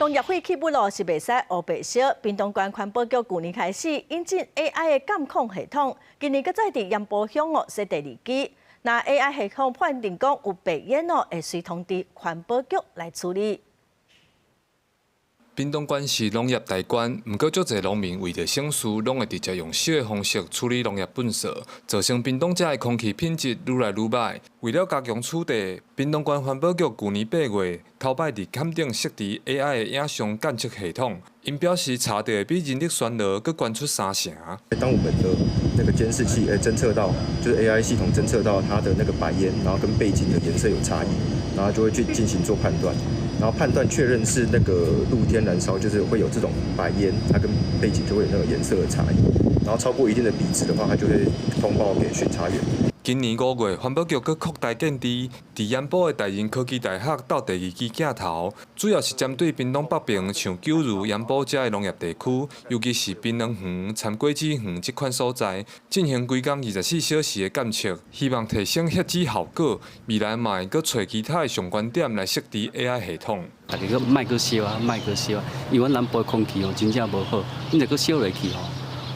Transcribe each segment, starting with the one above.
農業廢棄物咯是袂使烏白燒。屏東縣環保局舊年開始引進 AI 的監控系統，今年閣再佇鹽埔鄉哦設第二機。若 AI 系統判定講有白煙哦，會隨通知環保局來處理。屏東縣是農業大縣，毋過足濟農民為著省事，攏會直接用燒的方式處理農業糞埽，造成屏東遮的空氣品質愈來愈䆀。為了加強取締，屏東縣環保局舊年8月頭擺佇崁頂設置 AI 的影像監測系統，𪜶表示查著的比人力巡邏閣懸出三成。當我們的那個監視器偵測到，就是 AI 系統偵測到它的那個白煙，然後跟背景的顏色有差異，然後就會去進行做判斷。然後判斷確認是那個露天燃燒，就是會有這種白煙，它跟背景就會有那個顏色的差異。然後超過一定的比值的話，它就會通報給巡查員。今年5月，環保局閣擴大建置，佇鹽埔的大仁科技大學鬥第二支鏡頭，主要是針對屏東北爿像九如、鹽埔遮的農業地區，尤其是檳榔園、蠶果子園這款所在，進行規工24小時的監測，希望提升遏止效果。未來嘛會閣揣其他的相關點來設置 AI 系統。逐家閣莫閣燒啊，莫閣燒啊，因為阮南部的空氣哦，真正無好，你若閣燒落去吼，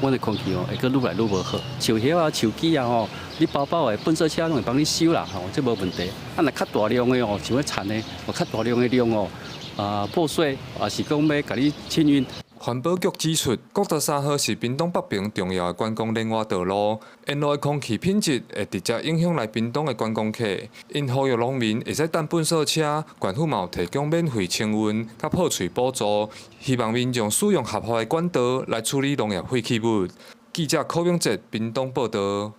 阮的空氣哦會閣愈來愈無好。樹葉啊、樹枝啊吼，你包包的糞埽車攏會幫你收啦吼，這無問題。啊，若較大量的哦，像彼田的，有較大量的量哦，啊破碎，抑是講欲共你清運。環保局指出，國道3號是屏東北爿重要的觀光連外道路，沿路的空氣品質會直接影響來屏東的觀光客。𪜶呼籲農民會使等糞埽車，縣府嘛有提供免費清運佮破喙補助，希望民眾使用合法的管道來處理農業廢棄物。記者柯永哲屏東報導。